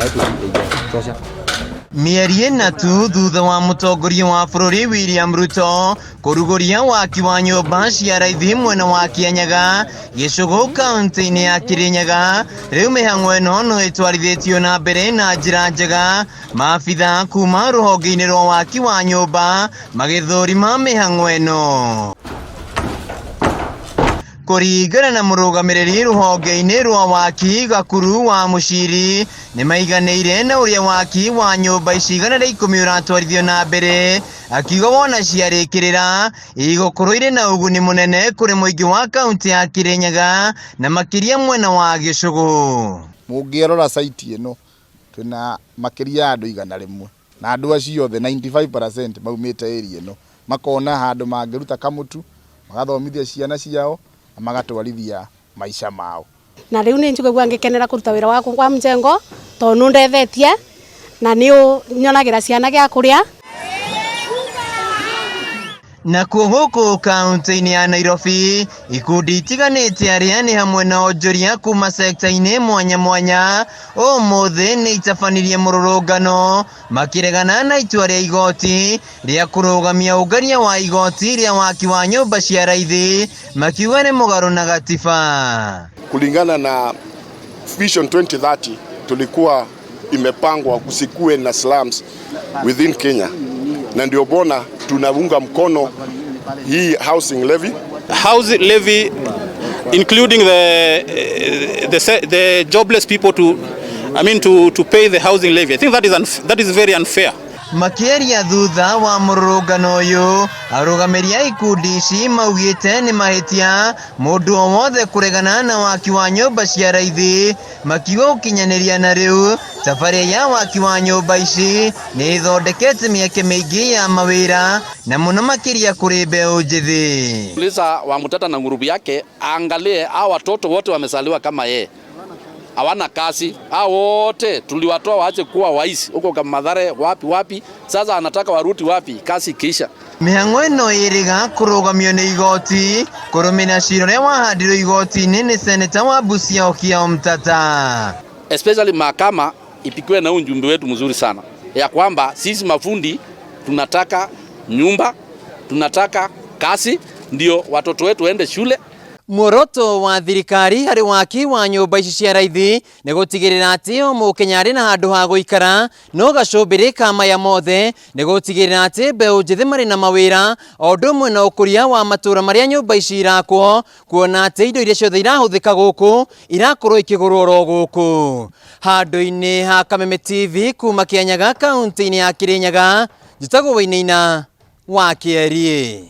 yetu haijatosha. Mĩeri ĩna tu thutha wa mũtongoria wa bũrũri William Ruto kũrugũria waki wa nyũmba cia raithi mwena wa Kianyaga, Gĩcũgũ, kaunti-inĩ ya Kirinyaga, rĩu mĩhang'o ĩno no ĩtwarithĩtio na mbere na njĩra njega. Maabitha kuma rũhonge-inĩ rwa waki wa nyũmba magĩthũrima mĩhang'o ĩno. Kũringana na mũrũgamĩrĩri rũhonge-inĩ rwa waki Gakuru wa Mũciri, nĩ maiganĩire na ũrĩa waki wa nyũmba ici 110 ũratwarithio na mbere, akiuga wona ciarĩkĩrĩra igũkorwo irĩ na ũguni mũnene kũrĩ mũingĩ wa kaunti ya Kirinyaga na makĩria mwena wa Gĩcũgũ. Mũngĩrora site ĩno, twĩna makĩria ya andũ 100, na andũ acio othe 95% maumĩte area ĩno, makona handũ mangĩruta kamũtu, magathomithia ciana ciao na magatwarithia maica mao. Na riu ni njiguigua ngikenera kuruta wira wakwa kwa mjengo tondu nundethetie na ni nyonagira ciana gia kuria. Nakuo gũkũ kaunti-inĩ ya Nairobi, ikundi itiganĩte arĩa nĩ hamwe na onjoria kuma sekta-inĩ mwanya mwanya ũmũthĩ nĩ itabanirie mũrũrũngano makĩregana na itua rĩa igoti rĩa kũrũgamia ũngaria wa igoti rĩa waki wa nyũmba cia raithi, makiuga nĩ mũgarũ na gatiba. Kulingana na Vision 2030, tulikuwa imepangwa kusikue na slums within Kenya, na ndio bona tunaunga mkono hii housing levy. Housing levy, including the jobless people to, I mean, to pay the housing levy. I think that is very unfair. Makĩaria thutha wa mũrũrũngano ũyũ, arũgamĩri a ikundi ici maugĩte nĩ mahĩtia mũndũ o wothe kũregana na waki wa nyũmba cia raithi, makiuga gũkinyanĩria na rĩu tabarĩra ya waki wa nyũmba ici nĩ ĩthondekete mĩeke mĩingĩ ya mawĩra na mũno makĩria kũrĩ mbeũ njĩthĩ. Uliza Wamutata na ngurubu yake aangalie hao watoto wote wamezaliwa kama yeye, hawana kazi. Hao wote tuliwatoa waache kuwa waizi huko kama Mathare, wapi wapi. Sasa anataka warudi wapi kazi ikiisha? Mĩhang'o ĩno ĩrĩga kũrũgamio nĩ igoti kũrũmĩrĩra cira ũrĩa wahandirwo igoti-inĩ nĩ seneta wa Busia Okiya Omtatah. Especially mahakama ipikiwe na ujumbe wetu mzuri sana ya kwamba sisi mafundi tunataka nyumba, tunataka kazi, ndio watoto wetu waende shule. Muoroto wa thirikari harĩ waki wa nyũmba ici cia raithi nĩ gũtigĩrĩra atĩ o mũkenya arĩ na handũ ha gũikara, no gacũmbĩrĩ ka maya mothe nĩ gũtigĩrĩra atĩ mbeũ njĩthĩ marĩ na mawĩra o ũndũ ũmwe na ũkũria wa matũra marĩa nyũmba ici irakwo, kuona atĩ indo iria ciothe irahũthĩka gũkũ irakorwo ikĩgũrwo oro gũkũ. Handũ-inĩ ha Kameme TV kuma Kianyaga, kaunti-inĩ ya Kirinyaga, njĩtagwo Wainaina wa Kĩeriĩ.